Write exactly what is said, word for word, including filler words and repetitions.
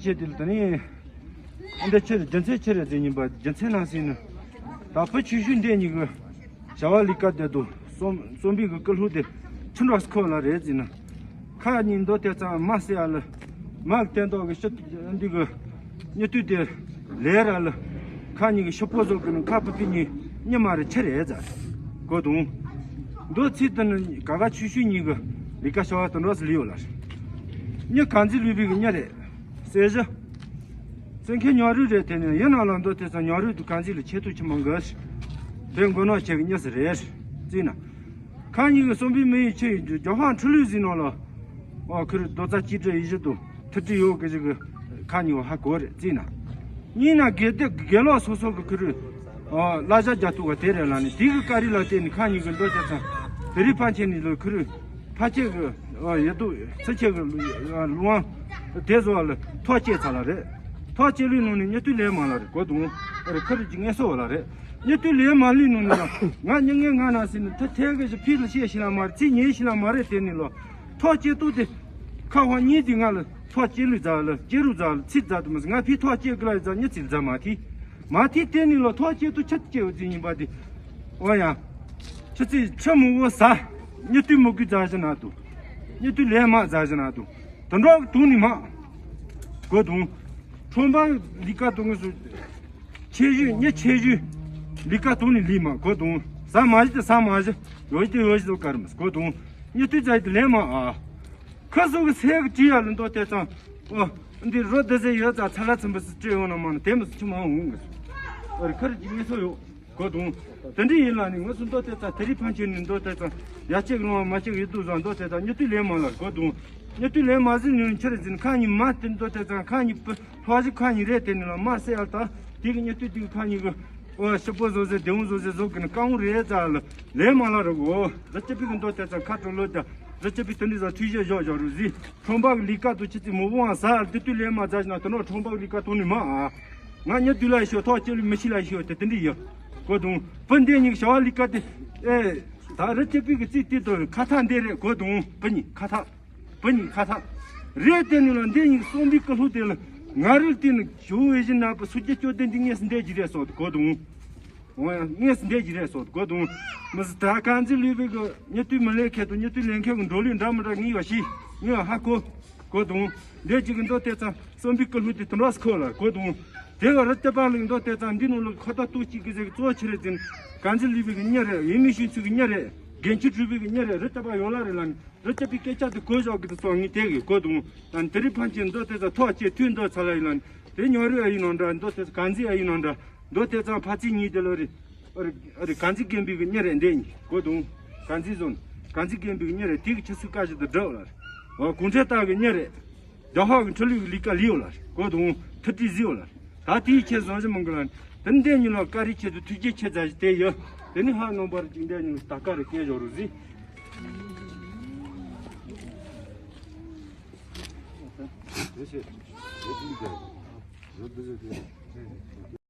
ཆེ་དེ་ལ་ད་ནི་འདི་ཆེ་རེད། རྒྱུ་མཚན་ཆེ་རེད་ཟེར་ཉིན་པ་རྒྱུ་མཚན་ནང་སྲིད་ནི་ད་ཕུ་ཆུ་ཤུ་འདི་གཉིས་ཀྱི་བྱ་བ་ལས་ཀ་དེ་དུ་གསོན་གསོན་པའི་གི་སྐུ་ལྷུ་དེ་ཆུ་འགྲོ་སྐོར་ལ་རེད་ཟེར་ན། ཁ་གཉིས་འདོ་དེ་ཚང་མ་སེ་ཡ་ལ་མ་གི་བསྟན་ཐོག་གི་ཤི་འདི་གི་མྱི་དུས་དེ་ལས་ར་ལ་ཁ་གཉིས་གི་ཤི་པོ་བཟོ་གི་ནི་ཁ་ཕུ་ཕི་གཉིས་གཉིས་མ་རེད་ཆེ་རེད་ཟ་གོ་དུང་། འདོ་ཚིག་དེ་ནི་ག་ག་ཆུ་ཤུ་གཉིས་གི་ལས་ཀ་བྱ་བ་དུ་འགྲོ་སི་ལི་ཡོད་ལ་རེད། གཉིས་གང་ཚིག་ལུས་པའི་གི་གཉིས་རེད། གསལ་བཞི། བཙན་ཁའི་ཉག་རུས་རེད། དེ་ནས་ཡིན་ན་ལ་འདོད་དེ་ཚོ་ཉག་རུས་དུ་གང་ཅི་ལ་ཆེད་དུ་ཁྱི་མང་གི། དེ་མགོ་ནག་ཆེ་གི་གཉིས་སུ་རེད། བརྩིས་ན། ཁ་གཉིས་ཀྱི་གསོན་པོའི་མི་ཡི་ཆེ་ཡི་རྒྱ་ཧང་ཁྲི་ལུས་ཟིན་ནོ་ལ། ཨོ་ཁུ་རུ་རྡོ་རྩ་གཅིག་སྒྲིལ་ཡི་བཞི་དུ་ཐུ་ཏི་ཡོད་གི་ཞིག་གི་ཁ་གཉིས་བ་ཧ་གོ་རེད་བརྩིས་ན། གཉིས་ན་དགེ་སྡིག་དགེ་ལོག་སོ་སོ་གི་ཁུ་རུ། ཨོ་བླ་ཞག་རྒྱ་ཐུག་བ་དེ་རེད་ལ་ནི་དེ་གི་ཀ་རི་ལ་བརྟེན་ནས་ཁ་གཉིས་ཀྱི་འདོད་ཆ་ཚང་དེ་རི་ཕན་ཆེན་ནི་ལོ་ཁུ་རུ། ཕ་ཁྱེད་ཀྱི་ཡེ་དུ་ཚེ་ཁྱེད་ཀྱི་ལུང་དེ་བཟོ་བ་ལ་ཐོག་བཅད་ཚར་ལ་རེད། ཐོག་བཅད་ལུས་ནང་ནས་མྱི་དུས་ལས་མང་ལ་རེད་གོ་དུང་། རེད་ཁ་རུ་ཅིག་ངལ་གསོ་བ་ལ་རེད། མྱི་དུས་ལས་མང་ལུས་ནང་ནས་ང་མྱི་ངན་ང་ན་ཟིན་ནས་ཐ་ཐལ་གི་ཞིག་ཕིས་ལ་ཤེས་ཤི་ལ་མ་རེད། ཚིག་ཉེས་ཤི་ལ་མ་རེད། དེ་ནི་ལོ་ཐོག་བཅད་ཏུ་དེ་ཁ་ཧོ་གཉིས་དེ་ང་ལ་ཐོག་བཅད་ལུས་ཛ་ལ་བཅད་རུ་ཛ་ལ་ཚིག་ཛ་དུ་མ་ཟིན་ང་ཕིས་ཐོག་བཅད་གི་ལ་ཛ་མྱི་ཚིག་ཛ་མ་ཐི་མ་ཐི་དེ་ནི་ལོ་ཐོག་བཅད་ཏུ་ཆ་བཅད་བ་ཙི་ཡིན་པ་དེ། ཨོ་ཡ། ཁྱི་ཚེ་ཁྱི་མུ་བོ་ཟ། མྱི་དུས་མུ་གུ་ཟ་བཞིན་ན་དུ། མྱི་དུས་ལས་མ་ཟ་བཞིན་ན་དུ། དུ་འགྲོག་དུ་ནི་མ། གོ་དུང་། ཁྲོམ་པ་ལི་ཀ་དུང་སུ། ཆེ་ཞུ་མྱི་ཆེ་ཞུ། ལི་ཀ་དུང་ནི་ལི་མ་གོ་དུང་། ཟ་མ་ཞི་དུ་ཟ་མ་ཞི། ཡོ་ཞི་དུ་ཡོ་ཞི་དུ་ཀར་མ་གོ་དུང་། མྱི་དུས་ཟ་ཡི་དུ་ལས་མ་ཨ། ཁ་སོ་གི་སེ་གི་ཅི་ཡ་ལ་འདོ་དེ་ཙང་། ཨོ། འདི་རོ་དེ་ཟེ་ཡོད་ཙང་ཚ་ལ་ཚིམ་པ་སི་སྤྲེ་ཡོང་ན་མ་ན་དེ་མི་སི་ཆུ་མ་འོང་གི། ཨོ་རི་ཁ་རི་ཅི་མི་སོ་ཡོད། གོ་དུང་། དེ་འདྲ་ཡིན་ལ་ནི་ང་ཚོ་འདོ་དེ་ཙང་དེ་རི་ཕན་ཆད་ནི་འདོ་དེ་ཙང་ཡ་གཅིག་ལོང་བ་མ་གཅིག་ཡི་དུ་བཟང་འདོ་དེ་ཙང་མྱི་དུས་ལས་མ་ལ་གོ་དུང་། མྱི་དུས་ལས་མ་ཟིན་ནི་ཆེར་ཟིན་ཁ་ཉི་མ་དེ་འདོ་དེ་ཙང་ཁ་ཉི་པུ་ལྷོ་ཞི་ཁ་ཉི་རེད་དེ་ནི་ལ་མ་སེ་ཡ་ལ་ད་དེ་གི་མྱི་དུས་དེ་གི་ཁ་ཉི་གི་ཨོ་ཤི་པོ་བཟོ་ཟེ་དེ་འུ་བཟོ་ཟེ་བཟོ་གི་ནི་ཀ་འུ་རེད་ཙ་ལ་ལས་མ་ལ་ར་གོ་རི་སྐྱ་པི་གི་འདོ་དེ་ཙང་ཁ་དྲོ་ལོ་ད་རི་སྐྱ་པི་དེ་འདི་ཟ་ཐུས་ཞེ་ཞོ་ཞོ་རུ་ཟི། ཁྲོམ་པ་གི་ལས་ཀ་དུ་ཆི་ཚི་མོ་བོ་ཨང་ཟ་དུ་དུ་ལས་མ་ཟ་ཞིག་ན་དུ་ནོ་ཁྲོམ་པ་གི་ལས་ཀ་དུ་ནི་མ་ཨ། ང་ཉི་དུ་ལ་ཤོ་ཐོག་ཅི་ལུ་མི་ཤི་ལ་ཤོ་དེ་དེ་འདི་ཡོ། གོ་དུང་། བུ་འདི་གཉིས་ཤ་བ་ལས་ཀ་དེ། ཨེ། ད་རི་ཅི་པི་གི་རྩིས་དེ་དུ་ཁ་ཐག་འདི་རེད་གོ་དུང་བུ་གཉིས་ཁ་ཐག་བུ་གཉིས་ཁ་ཐག་རེད་དེ་ནི་ལ་འདི་གཉིས་གསོན་པའི་ཀི་ལྷུ་དེ་ལ་ང་རུལ་དེ་ནི་ཞུ་བའི་བཞིན་ན་བུ་སུ་རྒྱ་ཅོ་དེ་འདི་ངས་སུ་འདས་ཀྱི་རེད་སོ་གོ་དུང་། འོ་ཡ་ངས་འདས་ཀྱི་རེད་སོ་གོ་དུང་། མི་སི་ད་གང་ཚི་ལུས་པའི་གི་ཉི་དུས་མི་ལས་ཁེ་དུ་ཉི་དུས་ལས་ཁེ་གི་འགྲོ་ལུས་འདྲ་མི་འདྲ་ངེས་བ་ཤི་ངེས་བ་ཧ་གོ་གོ་དུང་། འདས་ཀྱི་གི་འདོ་དེ་ཙང་བསམ་པའི་ཀི་ལྷུ་དེ་དུ་འགྲོ་སི་ཁོ་ལ་གོ་དུང་། དེ་ག་རི་ལྟེ་པ་ལི་འདོ་དེ་ཙང་འདི་ནུ་ལུ་ཁོ་ཐག་ཏུ་གཅིག་གི་ཟེ་གི་གཙོ་ཆི་རེད་ཅིན། གང་ཚི་ལུས་པའི་གི་ཉེ་རེད། ཡིན་མི་ཤུན་ཚུ་གི་ཉེ་རེད། རྒན་ཁྱི་གྲུས་པའི་གི་ཉེ་རེད། རི་ལྟེ་པ་ཡོ་ལ་རེད་ལ་ནི་རི་ལྟེ་པའི་སྐད་ཆ་དེ་གོ་ཞོག་གི་དུ་སོང་ངེས་དེ་གི་གོ་དུང་། ད་དེ་རི་ཕན་ཆེན་འདོ་དེ་ཙང་ཐོག་ཅེ་ཐུན་འདོ་ཚ་ལ་ཡིན་ལ་ནི་དེ་ཉོ་རུ་ཨ་ཡིན་ནོ་འདྲ་འདོ་དེ་ཙང་གང་ཚི་ཨ་ཡིན་ནོ་འདྲ། མདོ་དེ་ཙང་ཕ་ཚི་གཉིས་དེ་ལོ་རེ། ཨ་རེ་ཨ་རེ་གང་ཚི་རྒན་པའི་གི་གཉེར་རེ་འདས་གཉིས་གོ་དུང་། གང་ཚི་བཟོ་ནི་གང་ཚི་རྒན་པའི་གི་གཉེར་རེ་དེ་གི་ཆུ་ཚོད་བཀའ་ཞིག་ཏུ་འགྲོ་ལ་རེ། འོ་གུང་ཁྲན་ཏང་གི་གཉེར་རེ། རྒྱ་ཧོག་གི་ཁྲི་ལུགས་ཀྱི་ལི་ཀ་ལི་ཡོ་ལ་རེ་གོ་དུང་ཐུ་ཏི་ཟི་ཡོ་ལ་རེ། ད་དེའི་ཁྱེད་བཟོ་ཞིག་མང་གི་ལ་ནི་དེ་འདས་གཉིས་ལོ་ཀ་རི་ཁྱེད་དུ་ཐུགས་རྗེ་ཆེ་ཛ་ཞིག་དེ་ཡོད། དེ་ནི་ཧ་ནོ་བར་ཅིག་འདས་གཉིས་ལོ་ད་ཀ་རེ་སྐྱེལ་ཞོ་རུ་ཟི།